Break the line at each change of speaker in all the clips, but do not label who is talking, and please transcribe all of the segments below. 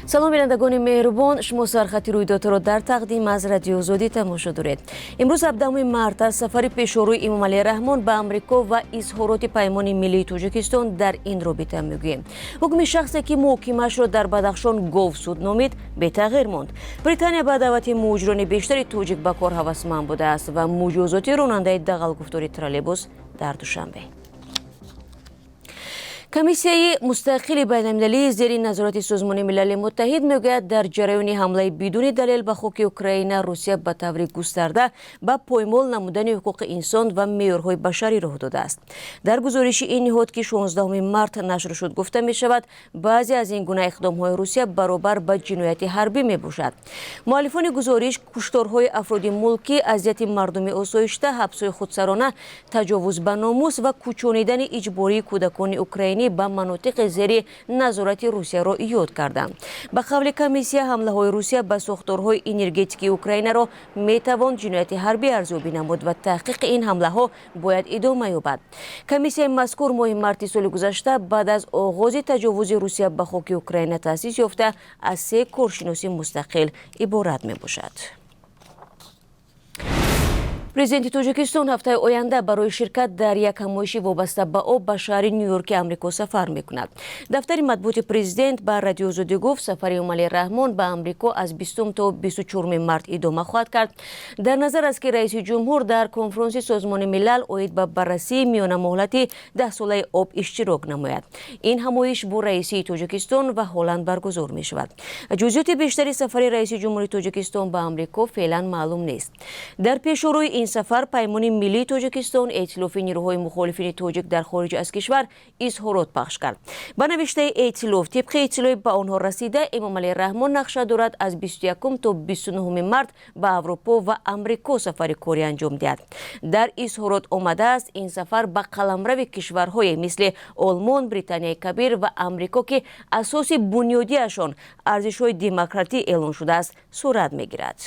Салом, бинандагони меҳрубон. Шумо сархати рӯйдодҳоро дар тақдим аз Радиои Озодӣ тамошо доред. Имрӯз 17 март аз сафари пешорои Эмомалӣ Раҳмон ба Амрико ва изҳороти Паймони миллии Тоҷикистон дар ин робита мегӯем. Ҳукми шахсе, ки муҳокимаашро дар Бадахшон говсуд номид, бетағйир монд. Британия ба даъвати муҳоҷирони бештари тоҷик ба кор ҳавасманд будааст ва муҷозоти ронандаи дағалгуфтори троллейбус дар Душанбе. Комиссияи мустақили байналмилалии зери назорати Созмони Милали Муттаҳид мегӯяд, дар ҷараёни ҳамлаи бидуни далел ба хоки Украина Русия ба таври густарда ба поймол намудани ҳуқуқи инсон ва меъёрҳои башарӣ роҳ додааст. Дар гузориши ин ниҳод, ки 16 март нашр шуд, гуфта мешавад, баъзе аз ин гуна иқдомҳои Русия баробар ба ҷинояти ҳарбӣ мебошад. Муаллифони гузориш кушторҳои афроди мулкӣ, азияти мардуми осоишта, ҳабсҳои худсарона, таҷовуз ба номус ва кӯчонидани иҷбории кӯдакони украинӣ ба манотиқи зери назорати Русияро ёд карданд. Ба қавли комиссия, ҳамлаҳои Русия ба сохторҳои энергетикии Украинаро метавон ҷинояти ҳарбӣ арзёбӣ намуд ва таҳқиқи ин ҳамлаҳо бояд идома ёбад. Комиссияи мазкур моҳи марти соли гузашта баъд аз оғози таҷовузи Русия ба хоки Украина таъсис ёфта, аз се коршиноси мустақил иборат мебошад. Президенти Тоҷикистон ҳафтаи оянда барои ширкат дар як ҳамоиши вобаста ба об ба шаҳри Ню-Йорки Амрико сафар мекунад. Дафтари матбуоти президент ба Радиои Озодӣ гуфт, сафари Эмомалӣ Раҳмон ба Амрико аз 20 то 24 март идома хоҳад кард. Дар назар аст, ки раиси ҷумҳур дар конфронси Созмони Милал оид ба баррасии миёнамуҳлати 10-солаи об иштирок намояд. Ин ҳамоиш бо раисии Тоҷикистон ва Ҳолланд баргузор мешавад. Ҷузъиёти бештари сафари раиси ҷумҳури Тоҷикистон ба Амрико феълан маълум нест. Дар пешорои ин сафар Паймони миллии Тоҷикистон, эътилофи нирӯҳои мухолифини тоҷик дар хориҷ аз кишвар, изҳорот пахш кард. Ба навиштаи эътилоф, тибқи иттилои ба онҳо расида, Эмомалӣ Раҳмон нақша дорад аз 21 то 29 март ба Аврупо ва Амрико сафари корӣ анҷом диҳад. Дар изҳорот омадааст, ин сафар ба қаламрави кишварҳое мисли Олмон, Британияи Кабир ва Амрико, ки асоси бунёдиашон арзишҳои демократӣ эълон шудааст, сурат мегирад.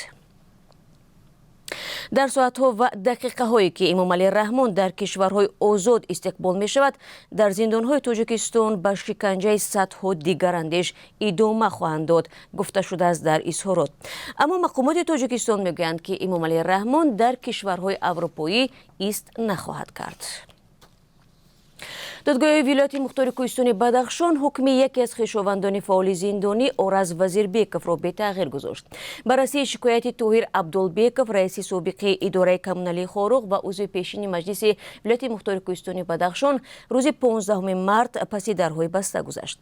Дар соатҳо ва дақиқаҳое, ки Эмомалӣ Раҳмон дар кишварҳои озод истиқбол мешавад, дар зиндонҳои Тоҷикистон ба шиканҷаи садҳо дигарандеш идома хоҳанд дод, гуфта шудааст дар изҳорот. Аммо мақомоти Тоҷикистон мегӯянд, ки Эмомалӣ Раҳмон дар кишварҳои аврупоӣ ист нахоҳад кард. Додгоҳи вилояти мухтори кӯҳистони Бадахшон ҳукми яке аз хешовандони фаъоли зиндонӣ Ораз Вазирбековро бетағйир гузошт. Баррасии шикояти Тоҳир Абдулбеков, раиси собиқи идораи коммуналии Хоруғ ва узви пешини маҷлиси вилояти мухтори кӯҳистони Бадахшон, рӯзи 15 март паси дарҳои баста гузашт.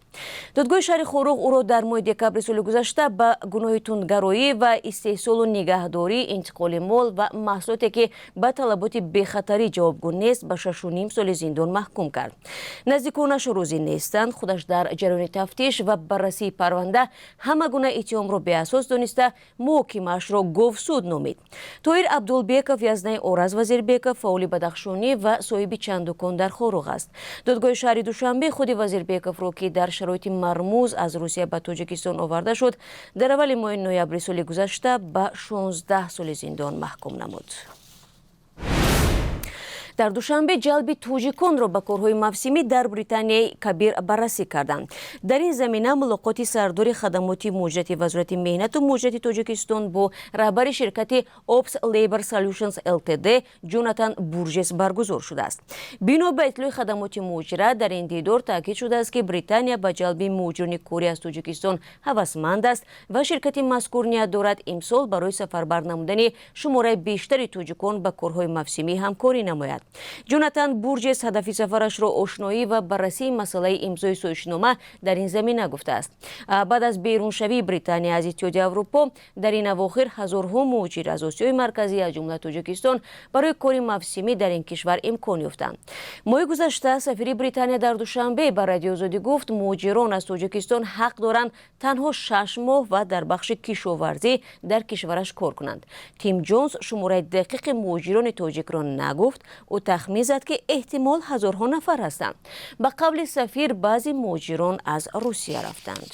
Додгоҳи шаҳри Хоруғ ӯро дар моҳи декабри соли гузашта ба гуноҳи тундгароӣ ва истеҳсолу нигаҳдорӣ, интиқоли мол ва маҳсулоте, ки ба талаботи бехатарӣ ҷавобгӯ нест, ба 6,5 соли зиндон маҳкум кард. Наздиконаш розӣ нестанд. Худаш дар ҷараёни тафтиш ва баррасии парванда ҳама гуна иттиҳомро беасос дониста, муҳокимаашро говсуд номид. Тоҳир Абдулбеков язнаи Ораз Вазирбеков, фаъоли бадахшонӣ ва соҳиби чанд дукон дар Хоруғ аст. Додгоҳи шаҳри Душанбе худи Вазирбековро, ки дар шароити мармуз аз Русия ба Тоҷикистон оварда шуд, дар аввали моҳи ноябри соли гузашта ба 16 соли зиндон маҳкум намуд. Дар Душанбе ҷалби тоҷиконро ба корҳои мавсимӣ дар Британияи Кабир баррасӣ карданд. Дар ин замина мулоқоти сардори хадамоти муҳоҷирати Вазорати меҳнату муҳоҷирати Тоҷикистон бо раҳбари ширкати Ops Labor Solutions Ltd Ҷонатан Буржес баргузор шудааст. Бино ба иттилои хадамоти муҳоҷират, дар ин дидор таъкид шудааст, ки Британия ба ҷалби муҳоҷирони корӣ аз Тоҷикистон ҳавасманд аст ва ширкати мазкур ният дорад имсол барои сафарбар намудани шумораи бештари тоҷикон ба корҳои мавсимӣ ҳамкорӣ намояд. Ҷонатан Бурҷес ҳадафи сафарашро ошноӣ ва баррасии масъалаи имзои созишнома дар ин замина гуфтааст. Баъд аз беруншавии Британия аз Иттиҳоди Аврупо, дар ин авохир ҳазорҳо муҳоҷир аз Осиёи Марказӣ, аз ҷумла Тоҷикистон, барои кори мавсимӣ дар ин кишвар имкон ёфтанд. Моҳи гузашта сафири Британия дар Душанбе ба Радиои Озодӣ гуфт, муҳоҷирон аз Тоҷикистон ҳақ доранд танҳо 6 моҳ ва дар бахши кишоварзӣ дар кишвараш кор кунанд. Тим Ҷонс шумораи дақиқи муҳоҷирони тоҷикро нагуфт. Ӯ тахмин зад, ки эҳтимол ҳазорҳо нафар ҳастанд. Ба қавли сафир, баъзе муҳоҷирон аз Русия рафтанд.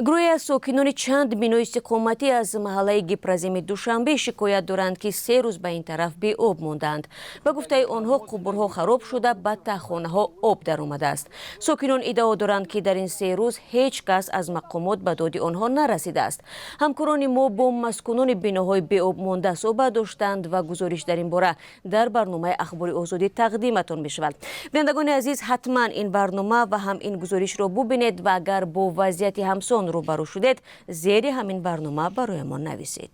Гурӯҳе аз сокинони чанд бинои истиқоматӣ аз маҳаллаи Гипроземи Душанбе шикоят доранд, ки 3 рӯз ба ин тараф беоб мондаанд. Ба гуфтаи онҳо, қубурҳо хароб шуда, ба таҳхонаҳо об даромадааст. Сокинон иддао доранд, ки дар ин 3 рӯз ҳеҷ кас аз мақомот ба доди онҳо нарасидааст. Ҳамкорони мо бо маскунони биноҳои беоб монда суҳбат доштанд ва гузориш дар ин бора дар барномаи Ахбори Озодӣ тақдиматон мешавад. Бинандагони азиз, ҳатман ин барнома ва ҳам ин гузоришро бубинед ва агар бо вазъияти ҳамсон рӯбарӯ шудед, зери ҳамин барнома бароямон нависед.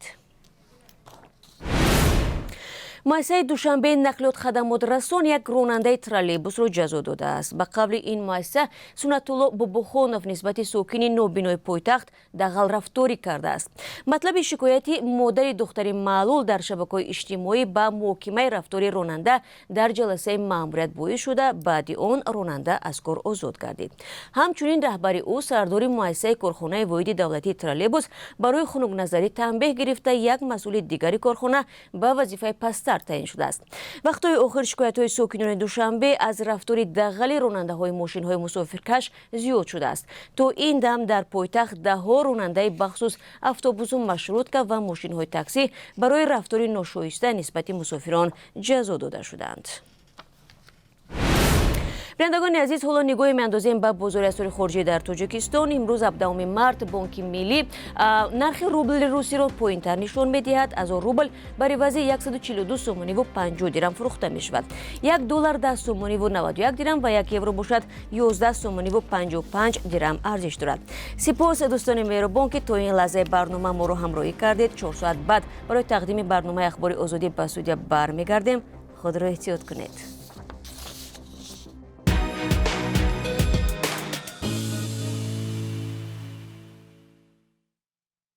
Муассисаи Душанбеи нақлиёт хадамотрасон як ронандаи троллейбусро ҷазо додааст. Ба қавли ин муассиса, Суннатулло Бобохонов нисбати сокини нобинои пойтахт дағалрафторӣ кардааст. Матлаби шикояти модари духтари маълул дар шабакаҳои иҷтимоӣ ба муҳокимаи рафтори ронанда дар ҷаласаи маъмурият боис шуда, баъди он ронанда аз кор озод гардид. Ҳамчунин раҳбари ӯ, сардори муассисаи корхонаи воҳиди давлатии троллейбус, барои хунукназарӣ танбеҳ гирифта, як масъули дигари корхона ба вазифаи пасттар таъин шудааст. Вақтҳои охир шикоятҳои сокинони Душанбе аз рафтори дағали ронандаҳои мошинҳои мусофиркаш зиёд шудааст. То ин дам дар пойтахт даҳҳо ронандаи бахусус автобусу маршрутка ва мошинҳои таксӣ барои рафтори ношоиста нисбати мусофирон ҷазо дода шуданд. Бинандагони азиз, ҳоло нигоҳе меандозем ба бозори асъори хориҷӣ дар Тоҷикистон. Имрӯз, 17 март, Бонки Миллӣ нархи рубли русиро поинтар нишон медиҳад. 1000 рубл бар ивази 142 сомониву 50 дирам фурӯхта мешавад. 1 доллар 10 сомониву 91 дирам ва 1 евро бошад, 11 сомониву 55 дирам арзиш дорад. Сипос, дӯстони меҳрубон, ки то ин лаҳзаи барнома моро ҳамроҳӣ кардед. 4 соат баъд барои тақдими барномаи Ахбори Озодӣ ба студия бармегардем. Худро эҳтиёт кунед.